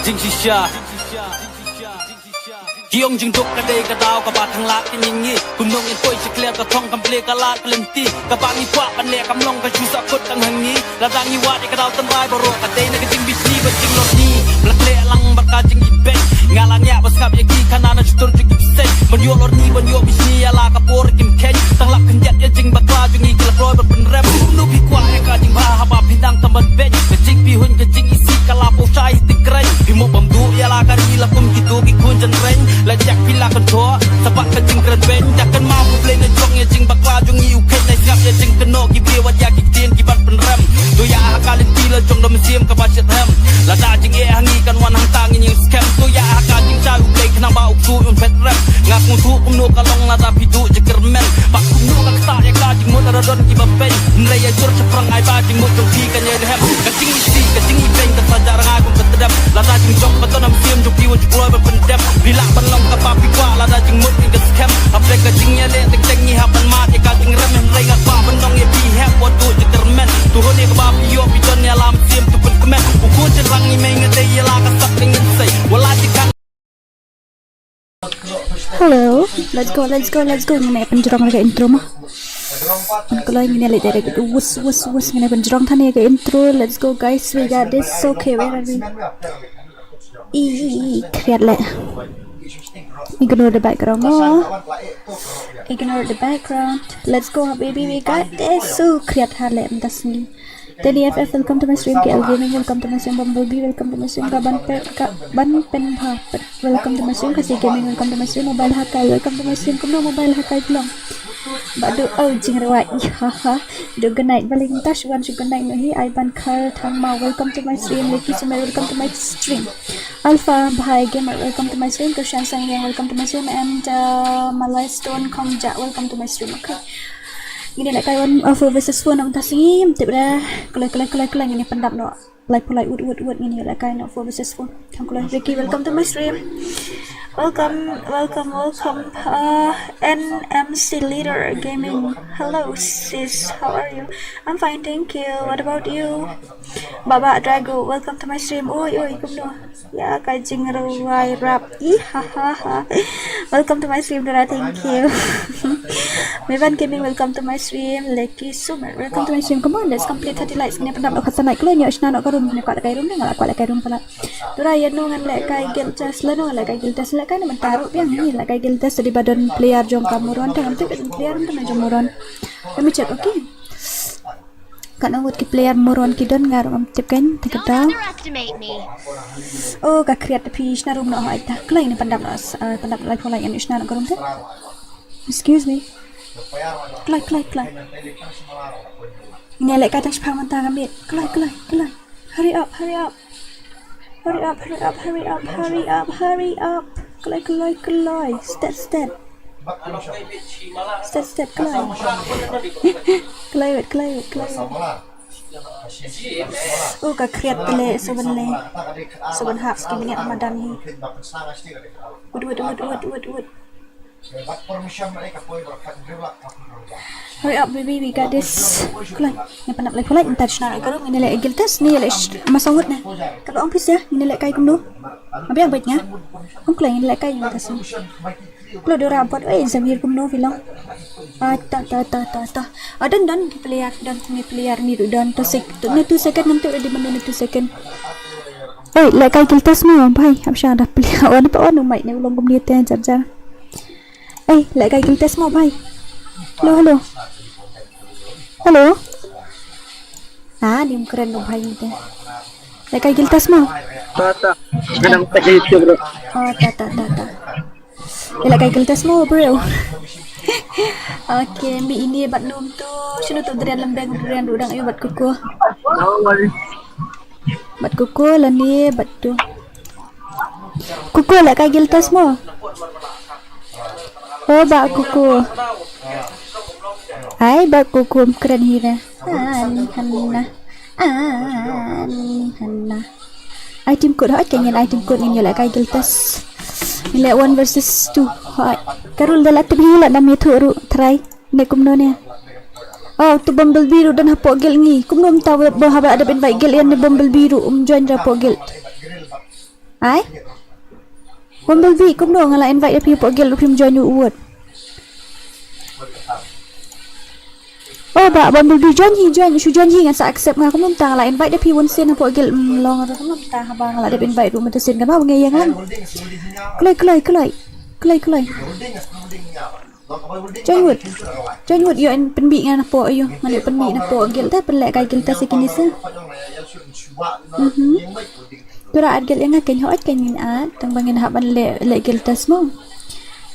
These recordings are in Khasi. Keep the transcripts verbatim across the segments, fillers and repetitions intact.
Jingshisha. Ki ong jingduk ka dei ka daw kaba thang lad ka ngi. Kumno ngin poi sha clear ka thong kam ple ka lad ka lynti. Kaba ngi kwah ban leh kam long ka shu sah kut tang ha ngi. Lada ngi wad ïa ka daw tynrai baroh ka dei na ka jingbishni bad jinglorni. Ba la khleh lang bad ka jingibeiñ. Nga la ngiah ba sngap ïa ki khana na shutur jong ki bseiñ. Ban ïoh lorni ban ïoh bishni ïa la ka por kim kheiñ. Tang lap khyndiat ïa jingbakla jong ngi ki la kloi ban pynrem. Kumno phi kwah ïa ka jingbha haba phi dang tam ban beiñ. Ka jingpyrhuh ka jingisih ka la poi shai ti kren. Phi mo bam duh ïa la ka ri la kum kito ki khun jynreng. La jak phi la kan thoh. Sa bad ka jingkren beiñ. Jak kan ma phu blei na jong ïa jingbakla jong ngi u kheiñ na sngap ïa jingkynnoh ki briew wat ïa ki ktien ki ban pynrem. To ïa ha ka lynti la jong da mynsiem kaba shet hem. Lada jingeh ha ngi kan wan hangta ngin ïeng skhem. To ïa ha ka jingshai u blei khnang ba u ksuid un phet rem. Nga sngewthuh kumno ka long lada phi duh jingkyrmen. Bad kumno ka ktah ïa ka jingmut lada don kiba beiñ. Hynrei ïa jur shaphrang ai ba jingmut jong phi kan ïai lhem. Ka jingisih ka jingibeiñ ka sa jah rngai kum ka tdem. Lada jingjop ka don ha mynsiem jong phi wat ju kloi ban pyndep. Phi lah ban long kaba phi kwah lada jingmut ngin ka skhem. Hapdeng ka jingïaleh teng teng ngi hap ban mad ïa ka jingrem. Hynrei nga kwah ban ong ïa phi hep wat duh jingkyrmen. To hun ïa kaba phi ïoh phi don ïa la mynsiem to pynkmen. U khun jynrang ngi mei nga dei ïa la ka sap ka ngin sei. Wat la jingkhang. Hello, let's go, let's go, let's go. Ngin ïa pynjrong ïa ka intro mo. Ngin kloi ngin ïa leit direct. Wus, wus, wus. Ngin ïa pynjrong than ïa ka intro. Let's go, guys. We got this. Okay, where are we? Ih, ih, ih, khriat leh. Ignore the background mo. Ignore the background. Let's go, habibi. We got this. So khriat ha leh mynta sngi. Teddy F F, welcome to my stream. K L Gaming, welcome to my stream. Bumblebee, welcome to my stream. Kaban Pe-, Kaban Penbha, welcome to my stream. Khasi Gaming, welcome to my stream. Mobile Hakai, welcome to my stream. Kumno Mobile Hakai phi long? Badu, oh, jingrwai. Ihaha. Do good night. Baling Tash, one should good night. Nohi, Ivan Kar Thangma, welcome to my stream. Leki Sumer, welcome to my stream. Alpha Bhai Gamer, welcome to my stream. Krishan Sangyang, welcome to my stream. And, uh, Malai Stone Khongja, welcome to my stream. Okay. Ngin ïa lehkai one, uh, four versus four na mynta sngi. Tip dah. Kloi, kloi, kloi, kloi. Ngin ïa pyndap noh. Lai pulai, wut, wut, wut. Ngin ïa lehkai noh four versus four. Tang kloi. Ricky, welcome to my stream. Welcome, welcome, welcome. Uh, N M C Leader Gaming. Hello, sis. How are you? I'm fine, thank you. What about you? Baba Drago, welcome to my stream. Oi, oi, kumno? Ïa ka jingrwai rap. Ihahaha. Welcome to my stream, Dora. Thank you. Mevan Gaming, welcome to my stream. Leki Sumer, welcome to my stream. Come on, let's complete thirty likes. Ngin ïa pyndap noh khatsan like. Kloi, ngin ïa shna noh ka room. Ngin ïa kwah lehkai room, ngin ïa kwah lehkai room palat. Dora, ïa no ngan lehkai guild test, lano ngan lehkai guild test. Lehkai na mynta ruh biang, ngin lehkai guild test. Tadi ba don player jong ka Moron, tang am tip player jong Moron. Let me check, okay. Katno ngut ki player Moron ki don, nga ruh ngam tip kein, te ka dang. Oh, ka khriat, phi shna room noh, hoi ta. Kloi, ngin pyndap noh, eh, pyndap lai pholai, ngin shna noh ka room te. Excuse me. Kloi, kloi, kloi. Ngin ïa lehkai tang shipang mynta ka miet. Kloi, kloi, kloi. Hurry up, hurry up. Hurry up, hurry up, hurry up, hurry up, hurry up. Kloi, kloi, kloi. Stet, stet. Stet, stet, kloi. Kloi wait, kloi wait, kloi wait. Oh, ka khriat te leh, so ban leh. So ban hap ski minit madan hi. Wait, wait, wait, wait, wait, wait. Hurry up, baby, we got this. Kloi, ngin pyndap lai pholai, mynta shna ka room, ngin leh guild test, ngin leh sh-, masa ngut na. Ka long pisa, ngin lehkai kumno. Abi ang bait nga. Ong kloi, ngin lehkai guild test. Kloi Dora bot, oi, Zamir kumno phi long. Ah, ta, ta, ta, ta, ta. Ah, don, don, ki player, don, ki player, ni ruh don, two sec-, ne two second, nanti udah di mana ni two second. Oi, lehkai guild test mo, bhai, hap sha da player, wan pa wan umai, ne u long kumne te, jar, jar. Eh, lehkai guild test mo, bhai. Hello, hello. Hello. Ah, nim kren no, bhai, ni te. Lehkai guild test mo. Ta, ta. Kadang tak YouTube, bro. Oh, ta, ta, ta, ta. Lehkai guild test mo, bro. Okay, mi ini bad num tu. Shinu tu durian lembeng, durian rudang ayu bad kuku. Bad kuku lani bad tu. Kuku lehkai guild test mo. Oh, ba kuku. Ai, ba kuku kren hi na. Ani hanna. Ani hanna. Ai team code, hoi, ka ngin ai team code, ngin ïa lehkai guild test. Ngin leh one versus two. Hoi. Ka rule da la tip hi la nam ïathuh ruh try. Ne kumno ne. Oh, tu Bumblebee ruh don hapoh guild ngi. Kumno mynta ba haba da invite guild ïa ne Bumblebee ruh um join hapoh guild. Ai? Bumblebee, kumno nga la invite ïa phi hapoh guild, phim join u wut. Oh, ba, Bumblebee, join hi, join, shu join hi, ngan sa accept nga, kumno mynta nga la invite ïa phi bun sien hapoh guild, mm, long ruh kumno mynta haba nga la dep invite ruh mynta sien kan ba nga ïeng lang. Kloi, kloi, kloi. Kloi, kloi. Join wut. Join wut, ïoh pynbit nga napoh, ïoh. Ngan ïoh pynbit napoh guild te, pynlehkai guild te sa kine sa. Mhm. Tura at guild ïa nga, keiñ hooid keiñ ngin at, tang ba ngin hap ban leh, leh guild test mo.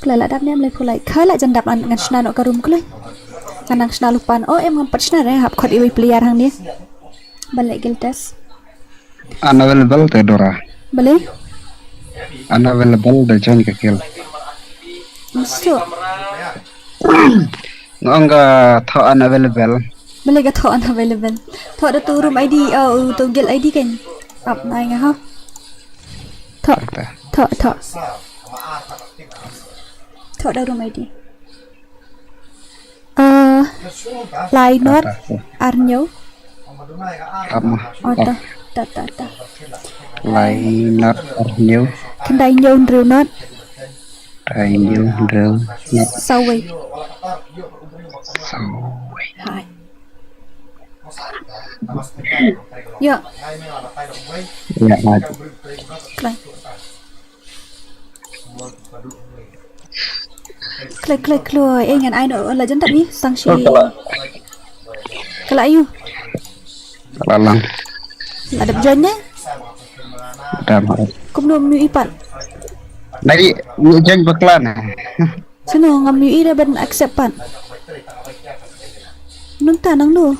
Kloi la dap ne em, leh pulai. Ka la jan dap, ngan shna noh ka room kloi. Ngan nang shna lypa. Oh em, ngam pat shna re, hap khot iwei player hangne. Ban leh guild test. Unavailable te Dora. Balei? Unavailable da join ka guild. Mesti. Nga ong ka thoh unavailable. Balei ka thoh unavailable? Thoh da tu room I D, oh, tu guild I D kan. Ap nai nga ha. Thoh, thoh, thoh. Thoh da room I D. Ah, lai not, ar hynñiew. Ap ma. Oh, ta, ta, ta, ta. Lai not, ar hynñiew. Khyndai hynñiew hynriew not. Khyndai hynñiew hynriew not. Saw wei. Saw wei. Hai. Ïa. Ïa, hai. Kloi. Kloi, kloi, kloi. Eh, ngan ai noh, la jan dap ni, tang shi. Oh, ka la. Ka la ïoh. Ka la lang. La dep join ne? Dam. Kumno ym ïohi pat? Nai, ïoh join bakla na. Sino ngam ïohi da ban accept pat. Nangta nangno?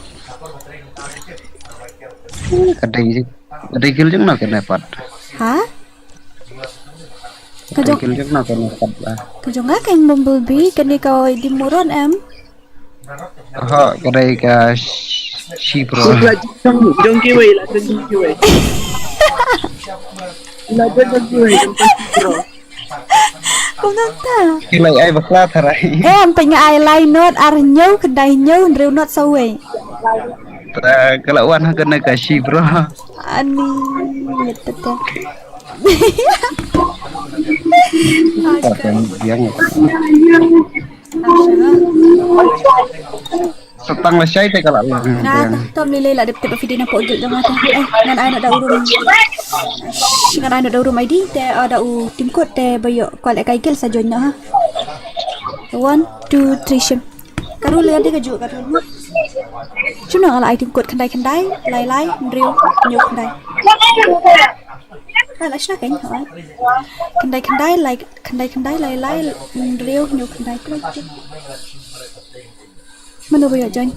Ka dei, ka dei guild jong no kane pat. Ha? Ka jong, ka jong nga ka Bumblebee, kane ka Dimuron em. Aha, ka dei ka Shibro. Jong, jong kiwei la, jong kiwei. La jong kiwei, jong Shibro. Kumno ta? Ki la ai bakla tharai. Eh, em pyngai lai not, ar hynñiew, khyndai hynñiew, hynriew not saw wei. Ka la wan ha kane ka Shibro. Ani, tete. Yang. Sa tang lashai te ka la long. Nga ta tom lei lei la dep tip video na pok guild jong nga te. Eh, ngan ai noh da u room. Ngan ai noh da u room I D te, ah, da u team code te ba ïoh kwah lehkai guild sa join noh ha. One, two, three, shim. Ka rule lei dei ka juh ka rule. Shim noh, nga la ai team code khyndai khyndai, lai lai, hynriew, hynñiew khyndai. Ka la shna keiñ, ha. Khyndai khyndai, lai, khyndai khyndai, lai lai, hynriew, hynñiew khyndai, kloi. Mano ba ïoh join?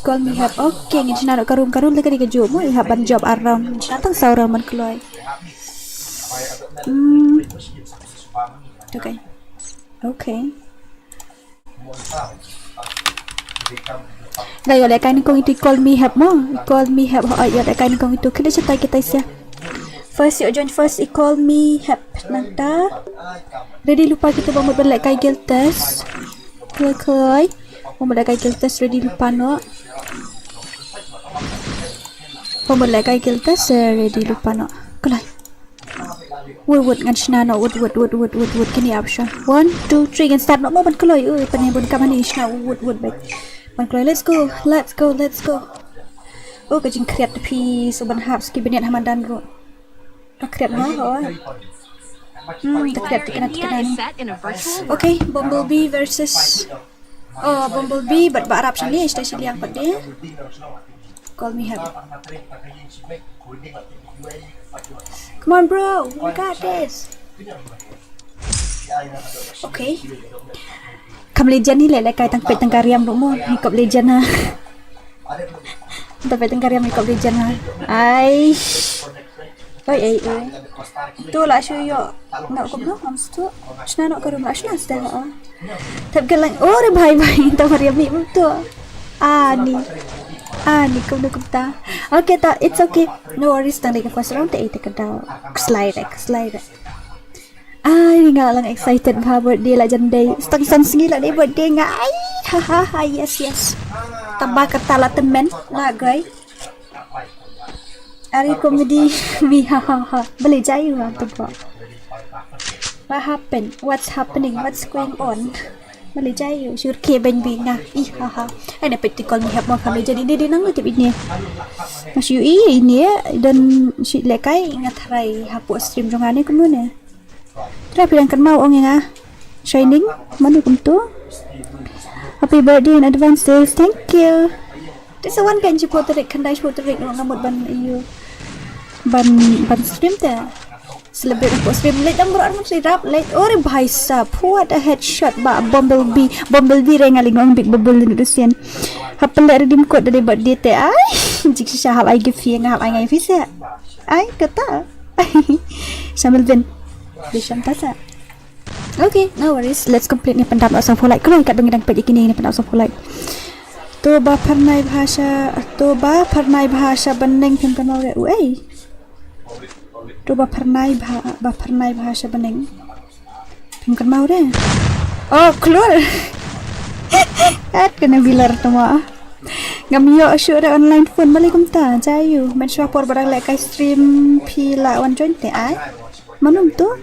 Call me Hep. Okay, ngin shna noh ka room, ka room te ka dei ka juh mo, i hap ban jop ar round. Ngin shna tang saw round ban kloi. Hmm. Okay. Okay. Nga ïoh lehkai nyngkong itu i call me Hep mo. I call me Hep, ho, ïoh lehkai nyngkong itu. Kane shatai kita sia. First ïoh join first i call me Hep nangta. Ready lypa kita ba mut ban lehkai guild test. Kloi kloi. Ba mut lehkai guild test ready lypa noh. Ba mut lehkai guild test, eh, ready lypa noh. Kloi. Wut wut ngan shna noh, wut wut wut wut wut wut, kine ap sha. One, two, three, ngan start noh mo ban kloi. Ui, pynbun kam hani shna wut wut bad ban kloi. Let's go, let's go, let's go. Oh, ka jingkhriat phi, so ban hap ski bniat ha madan ruh. Ka khriat ha, oh. Hmm, ka khriat tikna tikna ni. Okay, Bumblebee versus Oh, Bumblebee, bad ba arap shane, shita shiliang pat de. Call me Hep. Come on, bro, we got this. Okay. Kam Legend ni leh lehkai tang pet tang ka riam ruh mo, hikop Legend ha. Tang pet tang ka riam hikop Legend ha. Ai. Oi, ei, oi. Tu la shu ïoh. Nok kumno, ngam sngewthuh. Shna nok ka room la shna step ha. Tep ka lang. Oh, re bhai bhai. Tang riam ni tu. Ani. Ani kumno kumta. Okay ta, it's okay. No worries, tang dei ka first round te, ei te ka daw. Kslai re, kslai re. Ai, nga la lang excited bha birthday la jan dei. Stang san sngi la dei birthday nga. Ai, ha ha ha, yes yes. Tang ba kata la tymmen la guy. Are comedy. Mi ha ha ha. Balei jai ïa u ha tu ba. What happened? What's happening? What's going on? Balei jai ïa u? Sure ke ben bi nga. Ih ha ha. Ai na peit ti call me hep mo kham jai di di nang tip ine. Mas yu i ine don shi lekai nga tharai hapoh stream jong nga ne kumno ne. Trai phi dang kynmaw ong ïa nga. Shining, mano kumto? Happy birthday in advance, sis. Thank you. Te sa wan kan shiphew tarik, khyndai shiphew tarik nga mut ban ïa ban ban stream te. Celebrate hapoh stream. Leit dang bro arngut sirap leit. Ore bhai sab. What a headshot ba Bumblebee. Bumblebee re nga leit ong big bubble dinu dusien. Hap pynleh redeem code da dei birthday te. Ai, jik shisha hap ai gift ïa nga, hap ai nga ïa phi se. Ai kata. Sha Melvin. Bisham tasa. Okay, no worries. Let's complete ni pyndap noh sawphew like. Khlem kat ba ngi dang peit ïa kine ni pyndap sawphew like. To ba pharnai bha sha, to ba pharnai bha sha bneng phim kynmaw re. Uei. To ba pharnai bha, ba pharnai bha sha bneng phim kynmaw re. Oh, klur. Kat kane bilar tama. Ngam ïoh shuh re online phone. Balei kumta? Jai ïa u. Mynshuwa por ba dang lehkai stream phi la wan join te ai. Mano to?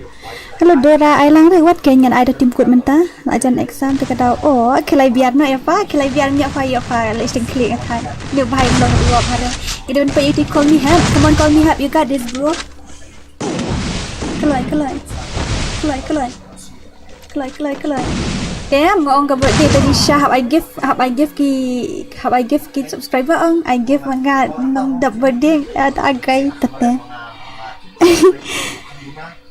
Hello Dora, ai lang re wat ke ngan ai da team code mynta. La jan exam te ka daw. Oh, khilai biar noh ïa pha, khilai biar noh ïa pha, ïa pha. Leh sting klik ïa pha. Ni bhai long ïa pha re. Ida ban peit ïa u te call me hep. Come on, call me hep. You got this, bro. Kloi, kloi. Kloi, kloi. Kloi, kloi, kloi. Damn, nga ong ka birthday te shisha hap ai gift, hap ai gift ki, hap ai gift ki subscriber ong, ai gift ma nga nong dap birthday, at agai tete.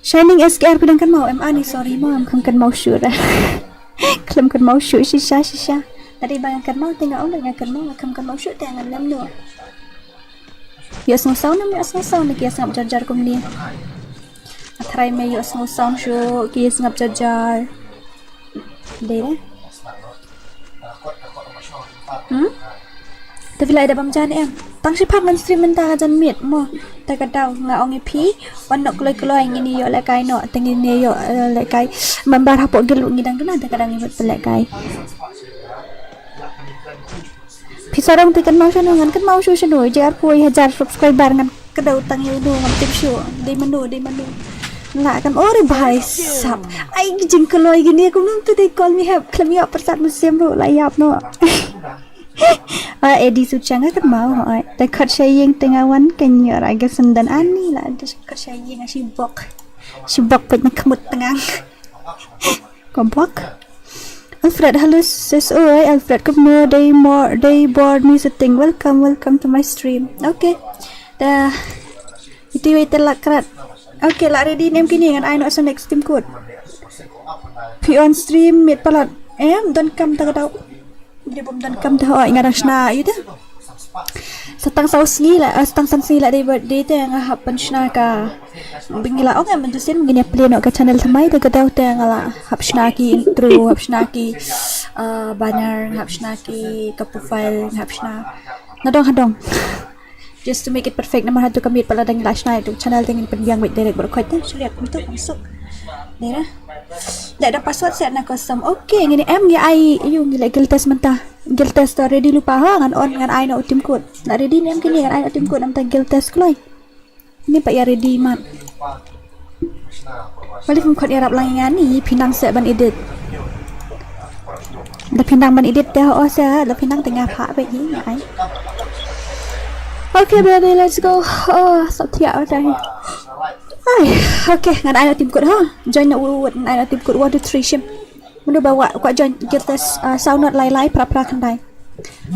Shining S K R phi dang kynmaw em? Ani, sorry mo, em, khlem kynmaw shuh re. Khlem kynmaw shuh shisha shisha. Tadi ba nga kynmaw te nga ong ba nga kynmaw, khlem kynmaw shuh te ngan lem noh. Ïoh sngew sound ne ym ïoh sngew sound ne ki ïa sngap jar jar kumne. Nga tharai me ïoh sngew sound shuh ki ïa sngap jar jar. Dei re. Hmm? Te phi la da bam jan em. Tang shi phang ngan stream mynta ka jan miet mo. Te ka daw nga ong ïa phi. Wan noh kloi kloi ngin ïoh lehkai noh te ngin ïoh eh, lehkai. Member hapoh guild ngi dang duna te ka dang ïoh lehkai. Phi sa dang phi kynmaw shano, ngan kynmaw shuh shano, jar phew hajar subscriber ngan kdew tang ïa uno ngam tip shuh. Dei mano, dei mano. La kan ore bhai sab. Ai ki jingkloi kine kumno to dei call me hep khlem ïoh pyrsad mynsiem ruh la ïap noh. Ah, Eddie Suchang nga kynmaw hooid. Te khot sha ïing te nga wan kan ïoh ra ka syndan ani la te khot sha ïing nga shibok. Shibok peit na khmut tnga. Kompak. Alfred, hello sis. Oi, Alfred, kumno dei mo dei bor ni setting. Welcome, welcome to my stream. Okay. Da iti wei te la krat. Okay, la ready nem kini ngan ai noh sa next team code. Phi on stream mit palat. Em, don kam ta ka daw. Dei bym don kam te hooid nga dang shna ïa te. Sa tang saw sngi la, eh, sa tang san sngi la dei birthday te nga hap ban shna ka. Ba ngi la ong em mynta sien ngin ïa play noh ka channel thymmai te ka daw te nga la hap shna ki intro, hap shna ki, eh, banner, hap shna ki ka profile, hap shna. Nadong hadong. Just to make it perfect namar hato ka miet pat la dang la shna ïa tu channel te ngin pynbiang beit direct baroh khoit te. Shriat mynta kam suk. Dei re. Da da password set na custom. Okay, ngin em ngi ai ïa u ngi leh guild test mynta. Guild test to ready lypa ha ngan on ngan ai na u team code. La ready ne em kini ngan ai na u team code namta guild test kloi. Ni pat ïa ready mat. Balei phim khot ïarap lang ïa nga ni phi nang seh ban edit. Da phi nang ban edit te ho seh da phi nang te nga phah beit hi nga ai. Okay baby, let's go. Oh, sop thiah utai. Ai, okay, ngan ai na team code ha. Join na u ngan ai na team code one two three shim. Mano ba kwah join guild test, ah, saw nod lai lai phra phra khyndai.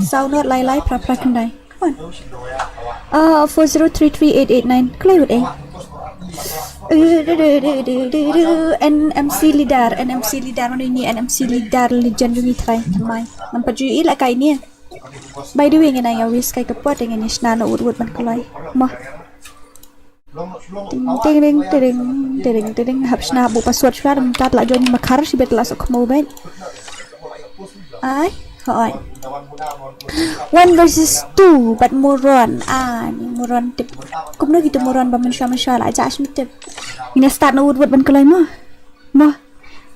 Saw nod lai lai phra phra khyndai. Come on. Ah, four zero three three eight eight nine. Kloi wut eh. N M C leader, N M C leader, mano ini N M C leader legend jong ngi trai. Mai. Nampak ju i la kai ni. By the way, ngin ai ïa wish kai ka pot ngin ïa shna noh wut wut ban kloi. Mo. Ting ting ting ting ting ting hap shna bu password shwa dang tat la join makhar shi bet la sok mo bet. Ai, hoi. One versus two, but moron. Ah, ni moron tip. Kumno gitu moron ba mynshuwa mynshuwa la ja shim tip. Ngin ïa start noh wut wut ban kloi mo. Mo.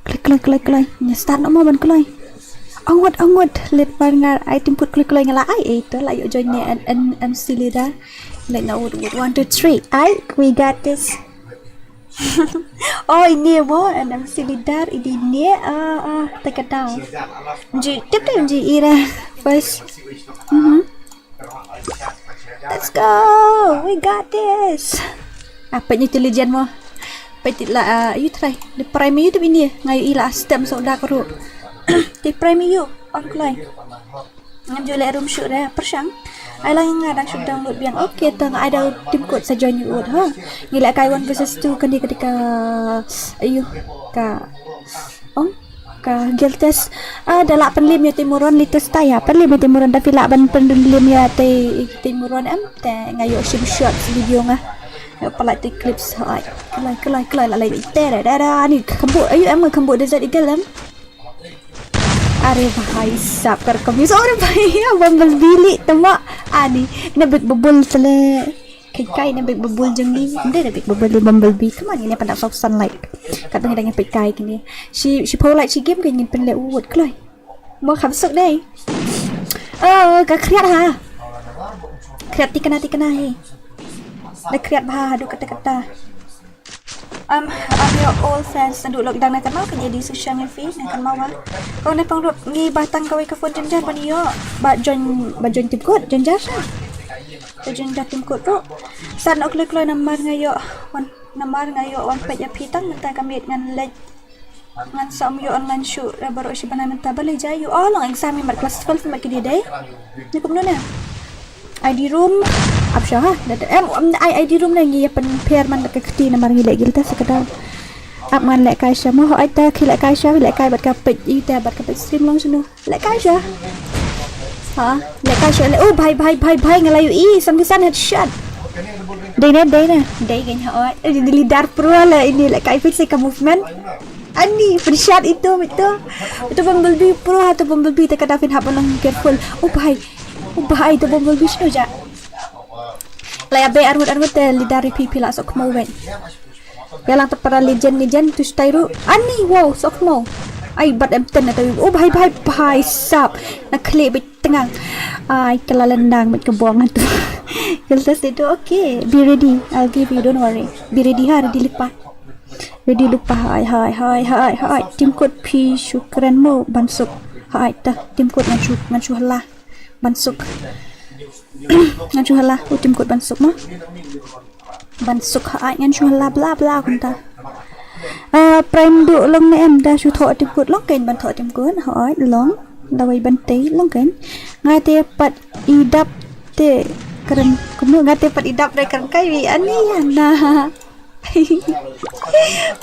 Kloi kloi kloi kloi. Ngin ïa start noh mo ban kloi. Ong wut ong wut. Let par ngar ai team code kloi kloi nga la ai eh to la ïoh join ne N M C leader. Like na ut ut, one, two, three. Ai, we got this. Oh, ini mo, and I'm silly dar, ini ni, ah, ah, take it down. Ji, tip tip ji ira. First. Mhm. Let's go. We got this. Apa ni tu legend mo? Pati la, ah, you try. The prime you tu ini. Ngai ila stem so dak ru. The prime you. On klai. Ngam ju leh room shoot re pyrshang. Ai lang nga dang shoot download biang. Okay, tang ai da team code sa join you ut ha. Ngi leh kai one versus two kandi ketika ayu ka ong ka Guiltest. Ah, da lah pynlim ïa Timuron latest ta ïa. Pynlim ïa Timuron da phi lah ban pynlim ïa te Timuron em te nga ïoh shim short video nga. Ïoh pynlait te clips hai. Kelai kelai kelai lah lai te da da da ni kembu ayu em kembu desert eagle em. Are bhai sap kar kam use. Are bhai ya Bumblebee li tama. Ani na big bubble tele. Kai kai na big bubble jong ni. Nda na big bubble li Bumblebee. Come on, ini pada soft sunlight. Kat bang dang pek kai kini. Shi shi pau light shi game kini pen le ut kloi. Mo kham suk dei. Oh, ka kriat ha. Kriat tikna tikna he. Da kriat bha hadu kata kata. Um, I'm your old fans. Nadu lok dang na kanal kan jadi susah ngi fi na kan mawa. Kau ne pang rup ngi batang kawai ka phone jam jam ban yo. Ba join ba join team code jam jam. Ba join dah team code tu. San ok lek lo namar ngayo. Wan namar ngayo wan pet ya pitang mentang kami ngan lek. Ngan sam yo online shoot ra baru si banai mentang balik jai yo. Oh long exam mat class twelve mat ke dia dei. Ni kum nuna. I D room ap sha ha da em ai I D room na ngi ya pen per man ka kti na mar ngi lek gil ta sekadar. Ap man lek kai sha mo ai ta khi lek kai sha lek kai bat ka pet i ta bat ka pet stream long sunu lek kai sha. Ha lek kai sha lek oh bhai bhai bhai bhai ngalai i sam kisan headshot. Dei ne dei ne dei gen ha oi. Dili dar pro la ini lek kai pet se ka movement. Ani pyrshah itu itu. Itu Bumblebee pro atau Bumblebee te kada fin hap long careful. Oh bhai. Oh bhai itu Bumblebee sino ja. La ya be armut armut te lidar pi pi la sok mau wen. Ya lang te para legend legend tu style ru. Ani wow sok mau. Ai bat em ten atau oh bhai bhai bhai sap. Na klik bit tengang. Ai kala lendang bit kebong tu. Guiltest itu okay. Be ready. I'll give you don't worry. Be ready ha ready lipat. Ready lupa hai hai hai hai hai tim kut pi shukran mo bansuk. Hai ta tim kut ngan shu ngan shu hala bansuk. Ngan shu hala u tim kut bansuk mo. Bansuk hai ngan shu hala bla bla kunta. Ah, prime du long ne em da shu tho tim kut long ken ban tho tim kut hai long. Lawai ban te long ken. Nga te pat i dap te kren kumno nga te pat i dap re kren kai wi ani ya na.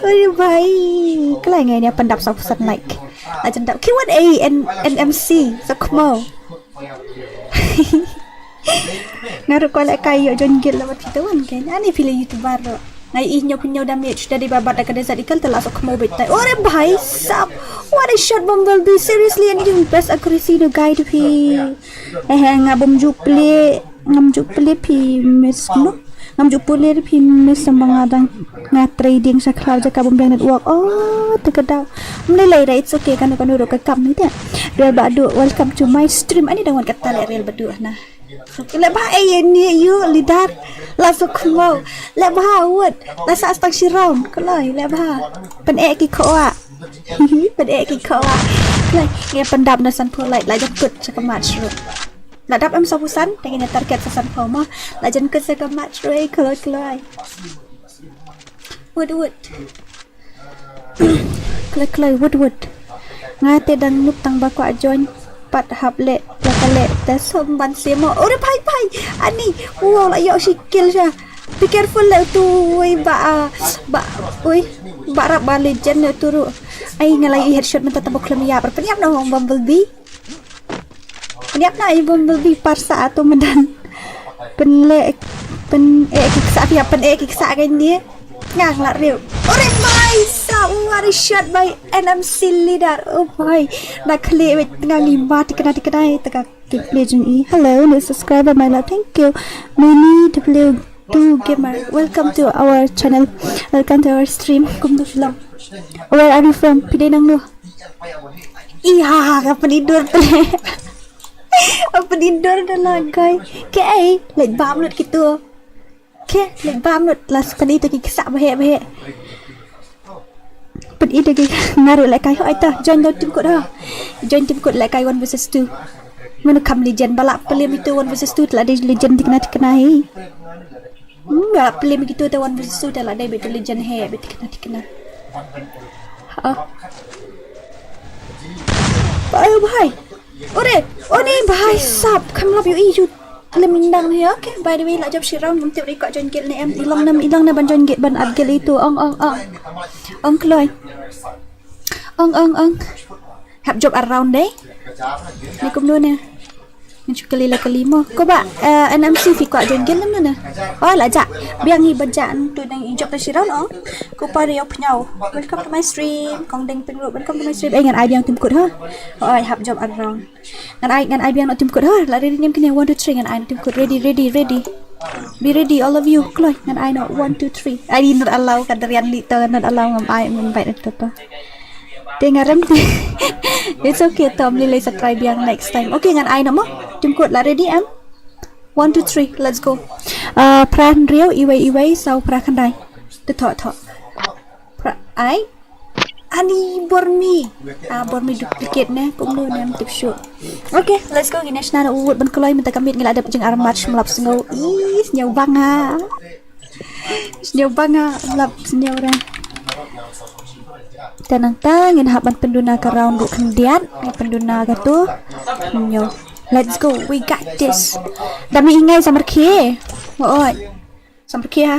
Oi bhai. Klai ngai ni pandap sa pusat mic. Ajan dap Q and A and, and M C sa kmo. Nga ru ko lek kai yo jon gil la wat kita wan ken. Ani phi le YouTuber ro. Ngai i nyop nyop damage dari babat da ka desert ikal tela sa kmo betai. Ore bhai sab. What a shot Bumblebee. Seriously and you best accuracy no guide phi. Eh nga bom ju play ngam ju play phi miss no. Ngam ju play phi miss sama nga dang nga trading sa khlaw jaka bom biang network. Oh, te ka daw. Mle lai ra it's okay kanu kanu ro ka kam ni te. Real Badu welcome to my stream. Ani dang wan kata le Real Badu na. Le ba ai ni you leader. La so kmo. Le ba wut. La sa stang shi round. Kloi le ba. Pen e ki khoa. Pen e ki khoa. Kloi. Nge pen dap na san pho lai la jam kut sa ka match ro. La dap em sa busan, te ngin target sa san pho ma. La jan kut sa ka match roi kloi kloi. Wut wut. Kloi kloi wut wut. Nga te dang nup tang ba kwah join pat hap le la ka le te som ban simo. Ore bhai bhai. Ani. Wow la yo shi kill sha. Be careful le tu wei ba ah, ba wei ba rap ba legend le tu ru. Ai ngalai headshot menta tabok lem ya. Perpenyap na Bumblebee. Niap na i Bumblebee parsa ato madan. Pen le pen e ki ksa pia pen e ki ksa kan ni. Ngang la riu. Ore mai sa what a shot by N M C leader. Oh boy. Na khle wet ngang i ma tikna tikna i taka. Hello, new subscriber my love. Thank you. Mini W two Gamer. Welcome to our channel. Welcome to our stream. Kum tu film. Where are you from? Pidai nang lu. Iha ka penidur tu. Penidur dah lagai. Ke ai, lek bam lut gitu. Ke, leh bam lut, la sa pyni to ki ksa baheh baheh. Pyni to ki, nga ruh lehkai, hooid to, join da u tim kut ho. Join tim kut lehkai one versus two. Mano kham legend, ba lah plie ïa kito one versus two, te la dei legend thikna thikna hi. Hmm, ba lah plie ïa kito te one versus two, te la dei beit to legend hi, beit thikna thikna. Oh. Oh, bhai. Ore, oh ni bhai sab, kham lap ïohi ïa u lem indang hi. Okay, by the way, la jop shi round, ngam tip re kwah join guild ne em. I long ne, i long ne ban join guild, ban add guild ïa uto. Ong, ong, ong. Ong kloi. Ong, ong, ong. Hap jop ar round de. Ni kumno ne? Ngan shu kylli la kylli mo. Ko bah, eh, N M C phi kwah join guild ne em ne? Oh, la jah. Biang hi ba jah, to nang i jop da shi round ong. Ko Pa Riewpynïaw. Welcome to my stream. Kong Deng Pyngrope, welcome to my stream. Eh, ngan ai biang tim kut ha. Oi, hap jop ar round. Ngan ai, ngan ai biang noh tim kut ha. La ready ne em kine, one, two, three, ngan ai tim kut. Ready, ready, ready. Be ready, all of you. Kloi, ngan ai noh, one, two, three. Ai, not allow, ka darian li to, not allow, ngam ai, ngam bait to to. Te nga rem te. It's okay, Tom, lei lei sa try biang next time. Okay, ngan ai noh mo. Tim kut la ready em? One, two, three, let's go. Uh, phra hynriew, iwei, iwei, saw, phra khyndai. Te thoh, thoh. Phra, ai. Ani Bormi. Ah, Bormi duplicate ne, kumno ne, ngam tip shuh. Okay, let's go, ngin ïa shna noh u wut ban kloi, mynta ka miet ngi la dep jingarmat, shym lap sngew. Ih, sngew banga. Sngew banga, lap sngew re. Te nangta ngin hap ban pynduna ka round ruh khyndiat, ngin pynduna kato. Nyo. Let's go, we got this. Da mih ïa ngi samar khie. Oi. Samar khie ha.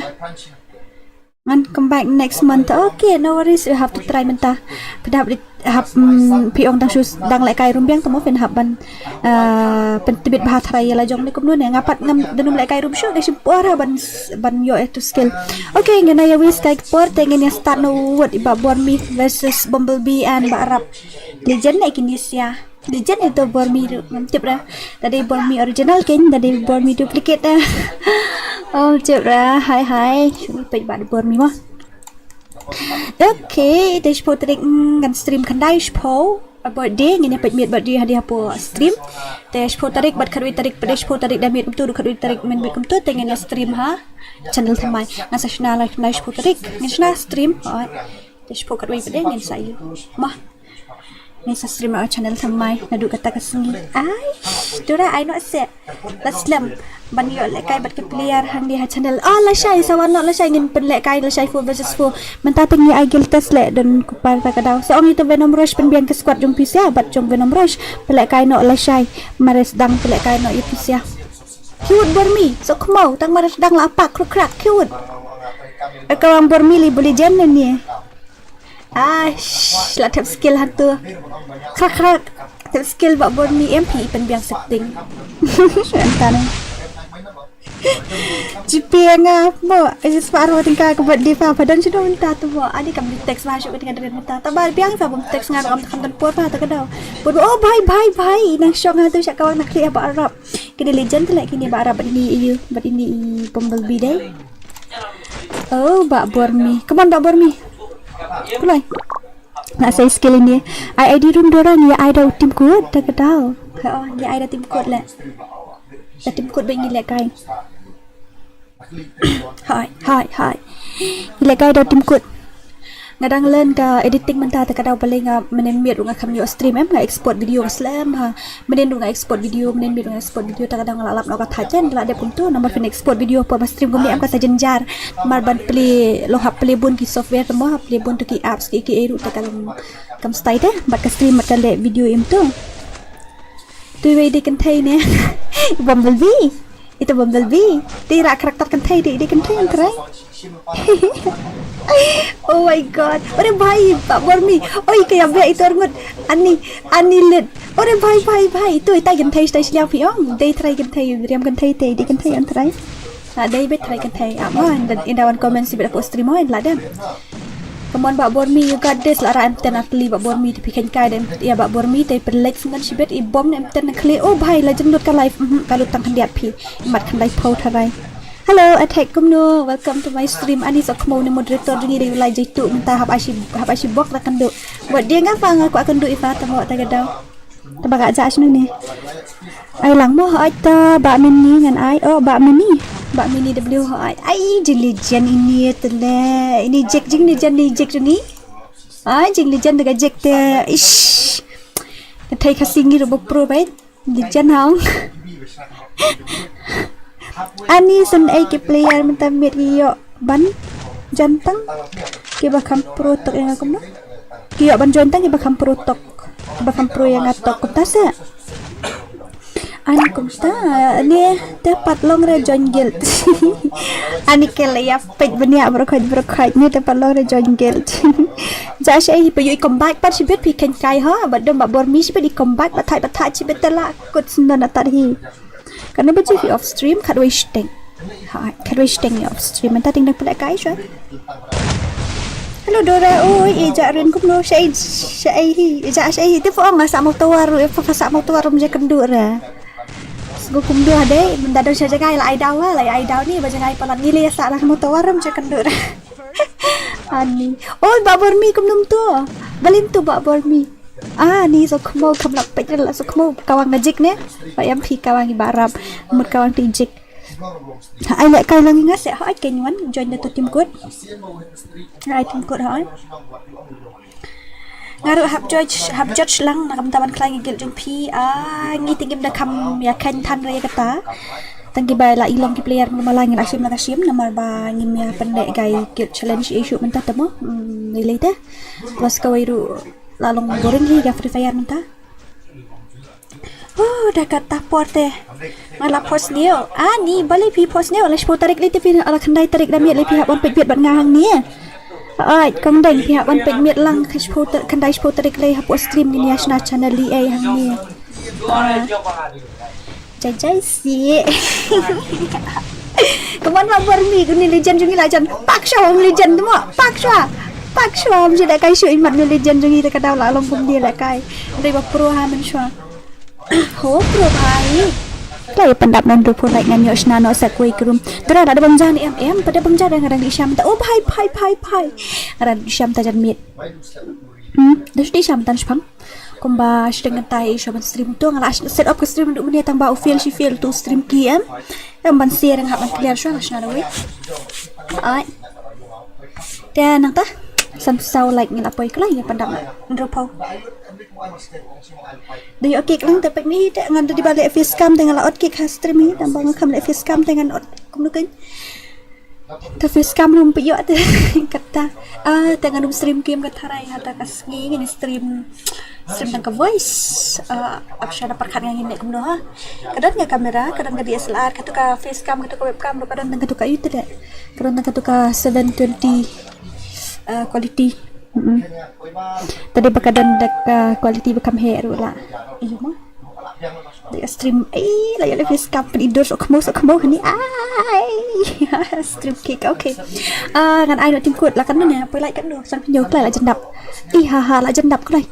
Ngan come back next month. Okay, no worries, we have to try mynta. Phi hap, hap, mm, phi ong dang shu dang lehkai rum biang, te mo phin hap ban, ah, pyntbit bha tharai ïa la jong ne kumno ne, nga pat ngam, dang ym lehkai rum shuh, nga shim por ha ban, ban ïoh ïa uto u skill. Okay, ngin ïa wish kai por, te ngin ïa start noh u wut, i Bah Bormi versus Bumblebee and Bah Arap. Legend ne kine sia. Legend ito Bormi ruh, ngam tip re. Da dei Bormi original kein, da dei Bormi duplicate re. Oh, tip re. Hai, hai. Peit Bah Bormi mo. Okay, te shiphew tarik, mm, ngan stream khyndai, shiphew. Ah, birthday, ngin ïa peit miet birthday hadien hapoh stream. Te shiphew tarik bad khatwei tarik, pat de shiphew tarik da miet kumto, khatwei tarik men miet kumto, te ngin ïa stream ha channel thymmai. Ngan sa shna live khyndai shiphew tarik. Ngin shna stream. Alright. Te shiphew khatwei pat de ngin sa ïoh. Mo. Ngin sa stream ha channel thymmai naduh kata ka sngi. Ai, to da ai noh seh. La slem ban ïoh lehkai bad ki player hangne ha channel. Ah, lashai, sa wan noh lashai, ngin pynlehkai lashai four versus four. Mynta te ngi ai guild test leh, don ku par ta ka daw. Sa ong ïa uto Venom Rush pynbiang ka squad jong phi sha bad jong Venom Rush. Pynlehkai noh lashai. Mar sdang pynlehkai noh ïa phi sha. Cute Bormi, sa khmaw, tang mar sdang la pak, kruk krak, cute. Ka wan Bormi li buli jen ne ni. Ah, shh, la thep skill hantu. Krak krak. Thep skill Bah Bormi, em phi pynbiang setting. Entah ne. Jipi nga mo, is it spah arphew tyngka ka birthday pha, pha don shano mynta to mo. Ani kam text ma shu ka tynga dren mynta. Taba biang sa bym text nga, kam, kam don por pha ta ka daw. Por, oh bhai bhai bhai, nang shong ha to sha ka wan na khlieh Bah Arap. Kine legend te leh, kine Bah Arap bad ine i, bad ine i Bumblebee dei. Oh, Bah Bormi. Come on, Bah Bormi. Kulai. Nga sa skill ine. Ai ID room Dora, ngi ai da u tim kut, da ka daw. Ha, oh, ngi ai da tim kut leh. Da tim kut ba ngi lehkai. Hai, hai, hai. Ngi lehkai da tim kut. Nga dang learn ka editing mynta, ta ka daw balei nga mynnin miet ruh nga kham ïoh stream em, nga export video nga slem ha. Mynnin ruh nga export video, mynnin miet ruh nga export video, ta ka daw nga la lap noh ka thaiñ, la dep kumto, namar phin export video por ba stream kumne em ka sa jynjar. Namar ban plie, long hap plie bun ki software te mo, hap plie bun to ki apps ki, ki ei ruh ta ka long kam style te, bad ka stream bad ka leh video im to. Tu wei dei kynthei ne. Bumblebee. Ito Bumblebee. Dei ra karakter kynthei, dei, dei kynthei ong trai. Oh my god. Ore bhai, Bah Bormi. Oi, kaya bia ito arngut. Ani, ani lit. Ore bhai, bhai, bhai. Ito itai kynthei, itai shiliang phi ong. Dei trai kynthei, riam kynthei te, dei kynthei ong trai. Ah, dei bet trai kynthei. Ah, mo, inda, inda wan comment shibit hapoh stream mo, in la dem. Come on, Bah Bormi, you got this. La ra em ten ar tylli Bah Bormi, te phi khein kai dem. Ïa Bah Bormi, te pynleit sngewbha shibit, i bom em ten na khlieh. Oh bhai, la jinglut ka live. Mhm, ka lut tang khyndiat phi. Mat khyndai phew tharai. Hello, Attack kumno. Welcome to my stream. Ani sa khmo ne moderator jong ngi dei u Lai Jaitu mynta hap ai shi, hap ai shi bok da kynduh. Wat dia nga pa nga kwah kynduh i pa ta mo ta ka daw. Te ba ka jah shano ne. Ai lang mo, ai ta Bah Mini ngan ai. Oh, Bah Mini. Ba mini W hoi. Ai, jing legend ini te le. Ini Jake, jing legend ni Jake jong ngi. Ai, jing legend da ka Jake te. Ish. Ka thei Khasi ngi ruh ba pro beit. Legend hang. Ani san ei ki player mynta miet ki ïoh ban join tang kiba kham pro tok ïa nga kumno. Ki ïoh ban join tang kiba kham pro tok. Kiba kham pro ïa nga tok kumta se. Ani kumta ne te pat long re join guild. Ani ke la ïa peit bniah bro khoj bro khoj ne te pat long re join guild. Ja sha ei phi ïoh i comeback pat shibit phi khein kai ha ba dum ba bor mi shibit i comeback ba thait ba thait shibit te la kut sndon atat hi. Kan ba ji phi off stream khat wei shteng. Ha khat wei shteng ïa off stream mynta ting dang pynleh kai shuwa. Hello Dora, oi i ja rin kumno sha ei sha ei hi i ja sha ei hi te pho ong sa mo tawar ru e pho sa mo tawar rum je kendu ra. Sgo kumdu hade mynta dang sha jagai la ai daw la ai daw ni ba jagai palat ni le sa la mo tawar rum je kendu ra. Ani. Oi ba bor mi kumnum tu. Balin tu ba bor mi. Ani so khmo kham lak pek la so khmo kawang ngajik ne. Ba yam phi kawang i ba rap mut kawang ti jik. Ha ai leh kai lang nga se ha ai ken wan join da to tim kut. Ha ai tim kut ha ai. Nga ruh hap judge hap judge lang na kam taban khlai ngi guild jong phi a ngi tingim da kam ïa khein than re kata. Tang ki bai la ilong ki player mala ngi la shim la ka shim namar ba ngim ïa pynleh kai guild challenge issue mynta tamo. Ni lei te. Plus kawei ruh la long boring hi ka Free Fire mynta. Oh da kata por te. Nga la post nio. Ah ni bali phi post nio la shiphew tarik lei te phi la khyndai tarik da miet lei phi hap wan peit biet bad nga hangne. Ai kong deng phi hap wan peit miet lang ka shiphew tarik khyndai shiphew tarik lei hapoh stream ngin ïa shna channel li ei hangne. Jai jai si. Kaman ma bor mi kuni legend jong ngi la jan pak shwa ong legend mo pak shwa pak shwa ong jida kai shu imat ni legend jong ngi ta ka daw la long kum dia la kai. Dei ba pro ha men shwa. Ho pro bhai. Lai pandap non du pun lai ngan yo shna no sa kui krum. Dra da bang jan em em pada bang jan ngarang di sham ta. Oh bhai bhai bhai bhai. Ngarang di sham ta jan mit. Hmm, da di sham tan shpang. Kumba shteng ngan tai sha ban stream tu nga la set up ka stream duk mene tang ba u fail shi fail tu stream ki em. Em ban share nga ban clear sha nga shna da wei. Ai. Te nang ta san saw like ngi la poi klai ngi pandam ndro pau. Da yo kik lang te pek ni te ngan da di ba le face cam te nga la ot kik ha stream hi tang ba nga kham le face cam te ngan ot kum nu ken. Ta face cam rum pio te kata. Ah te ngan um stream game ka tharai ha ta ka sngi ngin stream stream tang ka voice. Ah ap sha da parkhat ngan ngin ne kumno ha. Ka don ka camera ka don ka D S L R ka tu ka face cam ka tu ka webcam ka don tang ka tu ka yu te de. Ka don tang ka tu ka seven twenty ah quality. Mm. Tadi ba ka don da ka quality ba kam he ru la. Iyo mo. Stream ai la ya le face cam pun idur sok khmo sok khmo ni ai. Stream kick okay. Ah ngan ai no tim kut la kan ne poi like kan no sang pinyo klai la jendap. Ih ha ha la jendap klai.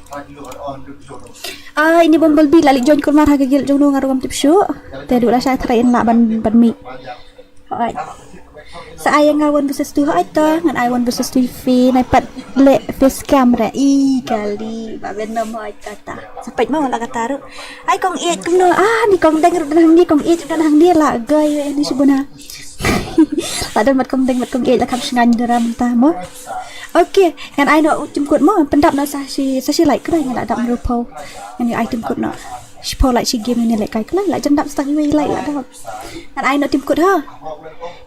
Ah ini Bumblebee la li join kulmar ha ka guild jong no nga ruam tip shu. Te du la shai thrai in la ban ban mi. Hoi. Sa ai nga one versus two hoi to ngan ai one versus two fi nai pat le face cam re i kali ba ben no hoi kata. Sa pet ma la kata ru. Ai kong eight kumno ah ni kong deng ru dan hang ni kong eight ru dan hang ni la gai ni shibuna. La dan mat kong deng mat kong eight la kam shngan dara mynta mo. Okay ngan ai no tim kut mo pendap no sa shi sa shi like kra ngan la dam ru pau. Ngan ai tim kut no. Shiphew lai shi game ini leh kai klai la jendap stang iwei lai la dap. Ngan ai no tim kut ha.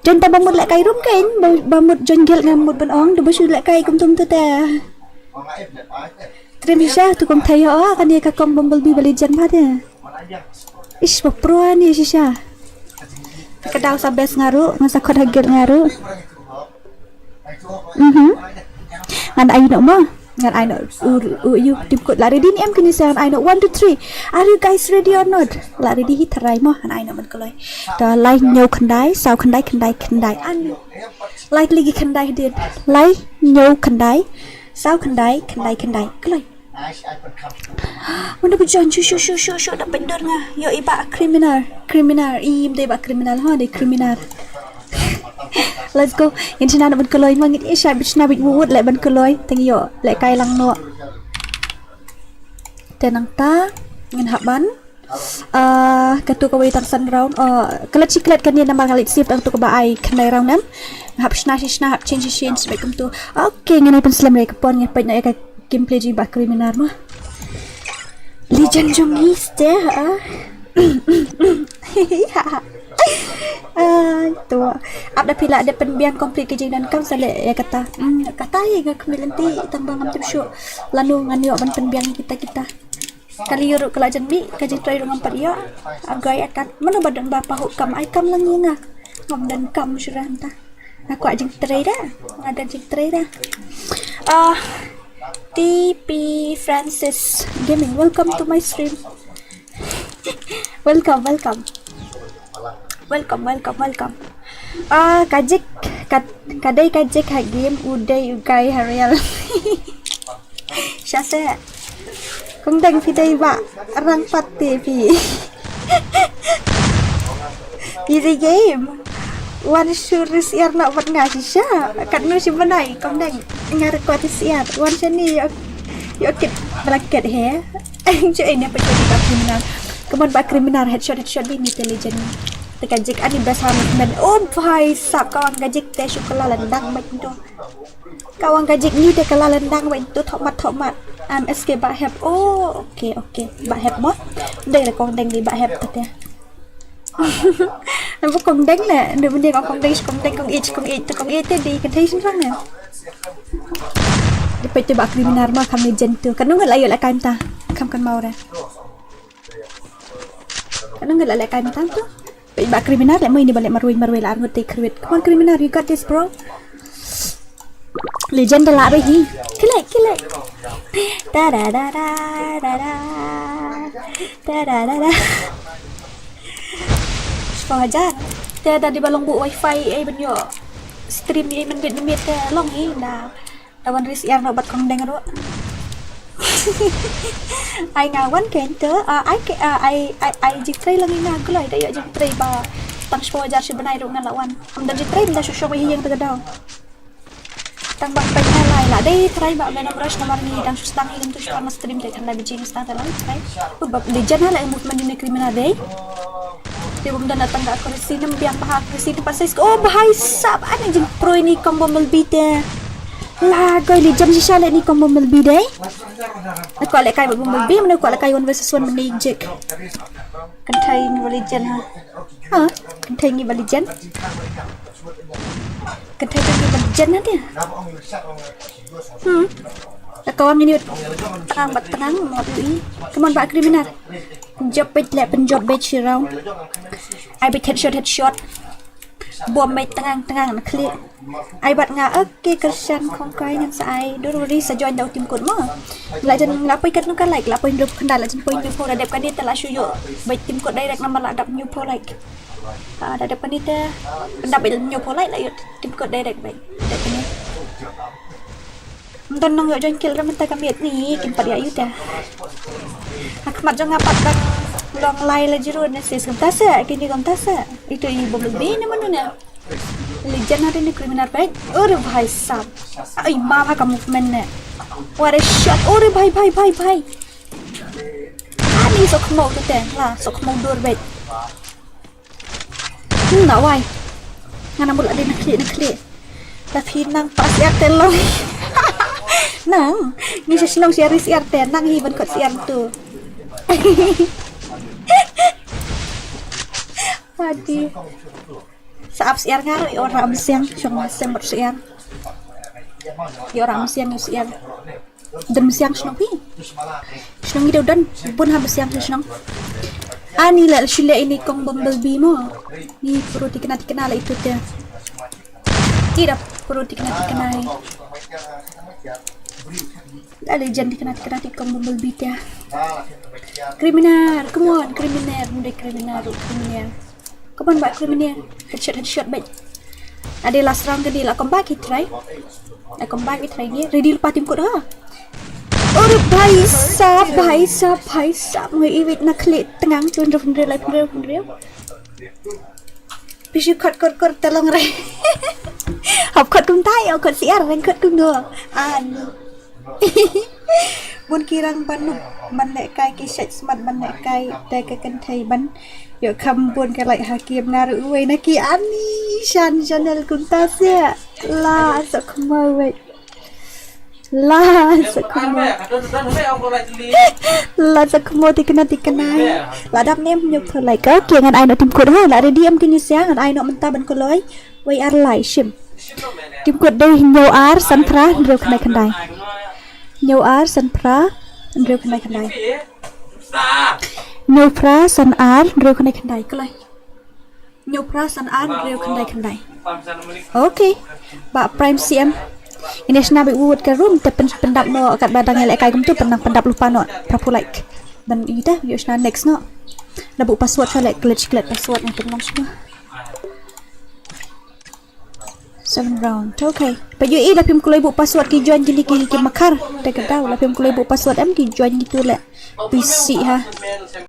Jon ta ba mut leh kai rum kein ba mut jon gel ngam mut ban ong du ba shu leh kai kum tum tu te. Trim sha tu kum thai ha kan ye ka kong Bumblebee bali jen ba te. Ish ba pro ni shisha. Ka daw sa best ngaru ngan sa khot ha gel ngaru. Mhm. Ngan ai no mo. Ngan ai no u u yu tim kut la ready ni em kini sa ngan ai no one two three. Are you guys ready or not? La ready hi tharai mo ngan ai no man koloi. Ta lai nyau khandai saw khandai khandai khandai an. Lai ligi khandai din. Lai nyau khandai saw khandai khandai khandai koloi. Wanda ba join shu shu shu shu shu da pyndur nga. Yo iba criminal criminal im de ba criminal ha de criminal. Let's go. Ngin shna ban koloi ma ngin isha bit shna bit wut le ban koloi tang yo le kai lang no. Te nang ta ngin hap ban Ah, katu kawei tang san round. Oh, klet shi klet kane namar nga leit save tang tu kaba ai khyndai round em. Hap shna shi shna, hap change shi change, bad kumtu. Okay, ngan ai pynslem re ka pon, ngan peit na ïa ka gameplay jong i Bah Criminal mo. Legend jong ngi ste, ha. Ah, tu. Ap da phi lah dep pynbiang complete ka jingdonkam sa leh ïa kata. Hmm, kata ïa nga khmih lynti tang ba ngam tip shuh lano ngan ïoh ban pynbiang kita kita. Kali ruh ka la jan mih, ka jingtrei ruh ngam pat ïoh. Agai atat. Mano ba don ba pahuh kam, ai kam lang ïa nga. Ngam don kam shuh hangta. Nga kwah jingtrei da. Nga don jingtrei da. Ah, T P Francis Gaming, welcome to my stream. Welcome, welcome. Welcome, welcome, welcome. Ah, ka jik, ka, ka dei ka jik ha game, u dei u guy ha real. Sha se. Kong Deng phi dei ba rang pat te phi. Easy game. Wan shu ri syiar noh bad nga shisha. Katno shi bnai Kong Deng. Nga record ri syiar. Wan shane ïoh, ïoh kit blanket he. Jooh, eh, ne pa jooh Bah Criminal. Come on Bah Criminal, headshot, headshot, di ni te legend. Te ka jik ani best ha movement. Oh bhai sab, ka wang ka jik te shu ka la lyndang bad to. Ka wang ka jik ni te ka la lyndang bad to, thok mat, thok mat. Am S K Bah Hep. Oh, okay, okay. Bah Hep mo. Dei re Kong Deng di Bah Hep te. Namar Kong Deng ne, ndu mending Kong Deng, Kong Deng, Kong Age, Kong Age, Kong Age te di kynthei shynrang ne. Di peit te Bah Criminal ma kham legend tu. Katno ngut la ïoh lehkai mynta. Kham kan mau re. Katno ngut la lehkai mynta tu. Peit Bah Criminal leh mo, ini ba leh marwei marwei la arngut te khrwit. Come on Criminal, you got this bro. Legend da lah re hi. Kilek, kilek. Da da da da da da. Da da da da. Shiphew hajar. Te da dei ba long buh wifi ei ban ïoh stream ei mynmiet mynmiet te long hi na. Da wan ri syiar noh bad Kong Deng ruh. Ai nga wan kein te, ah, ai ke, ah, ai, ai, ai jingtrei lang ïa nga kloi da ïoh jingtrei ba tang shiphew hajar shi bnai ruh nga la wan. Ym don jingtrei, ym don shuh shuh ba hi ïeng te ka daw. Tang ba peit na lai la dei trai ba men rush namar ngi dang shu sdang hi kumtu shu pang stream te khyndai baje ngi sdang te la trai. U ba legend ha la movement ni Criminal dei. Te bym don tang ka accuracy, nym biang bha accuracy, te pat size. Oh bhai sab, ani jingpro ini Kong Bumblebee te. La goi legend shisha leh ini Kong Bumblebee dei. Aku lehkai Bumblebee, mano aku lehkai one versus one mano jik. Kynthei ngi ba legend ha. Ha, kynthei ngi ba legend. Kynthei ngi ba legend na dia. Hmm. Ka wang ini tang bat tang mo i. Come on Bah Criminal. Jump bad leh, pynjump bad shi round. Ai bad headshot, headshot. Bom bad tang tang na khlieh. Ai bad nga, okay, kyrshan khong kai ngan sa ai. Don't worry, sa join da u team code mo. La jan la poi katno ka like, la poi hynriew khyndai, la jan poi hynriewphew, la dep kane te la shu ïoh bad team code direct namar la dap hynñiewphew like. Ah, da dep kane te pyndap bad hynñiewphew like la ïoh team code direct bad. Dep kane. Ym don nongïoh join kill re mynta ka miet ni, kim pat ïa ïoh te. Ha khmat jong nga pat dang long lai la jrut ne sis, kumta se, kine kumta se. Itu i Bumblebee ne mano ne. Legend ha ini Criminal bad. Ore bhai sab. Ai ma bha ka movement ne. What a shot. Ore bhai bhai bhai bhai. Ani sok mo te la, sok mo dur bad. Hmm, na wai. Nga nang bula di na khlieh, na khlieh. Tapi nang pas syiar te long. Nang, ngi shu shnong syiar, syiar te nang hi ban kot syiar tu. Padi. Sa ap syiar nga ruh, ïoh ram siang, shong ma sem bad syiar. Ïoh ram siang ïoh syiar. Don siang shnong phi. Shnong ngi dei don bun ha siang shnong. Ani la shu leh ini Kong Bumblebee mo. Ni puro tikna tikna la itu te. Ira puro tikna tikna. La legend tikna tikna ti Kong Bumblebee te. Criminal, come on, Criminal, munde Criminal, Criminal. Come on, Bah Criminal. Headshot, headshot, bad. Ade last round kane la comeback hi try. La comeback hi try ni. Ready lypa team code ha. Ore bhai sab, bhai sab, bhai sab. Ngi iwit na khlieh tang, two hundred, two hundred, like, two hundred, two hundred. Phi shu kot, kot, kot te long re. Hap kot kumta ïa, kot syiar, reng kot kumno. An. Bun ki rang ban nup ban lehkai, ki shait smat ban lehkai da ka kynthei ban ïoh kham bun ka like ha ki. Em nga ruh uwei na ki ani shan channel kumta sia. La sa khmo wei. La sa khmo. La sa khmo tikna tikna. La dap ne em ñiew pha like. Okay, ngan ai noh tim kut ha. La ready em kine sia, ngan ai noh mynta ban kloi. Wei ar lai shim. Tim kut dei hynñiew ar san phra hynriew khyndai khyndai. Hynñiew ar san phra hynriew khyndai khyndai. Hynñiew phra san ar hynriew khyndai khyndai. Kloi. Hynñiew phra san ar hynriew khyndai khyndai. Okay. Bah Prime C M. Ine shna bad wut ka room te pyn pyndap noh katba dang ïalehkai kumtu, pyndap pyndap lypa noh phra phew like. Ban ite ïoh shna next noh. La buh password sha leh, glitch glitch password, nga pynlong shwa. Seven round. Okay. Ba ïohi la phim kloi buh password ki join kine ki, ki makhar. Te ka daw la phim kloi buh password em ki join kitu leh. Pisi ha.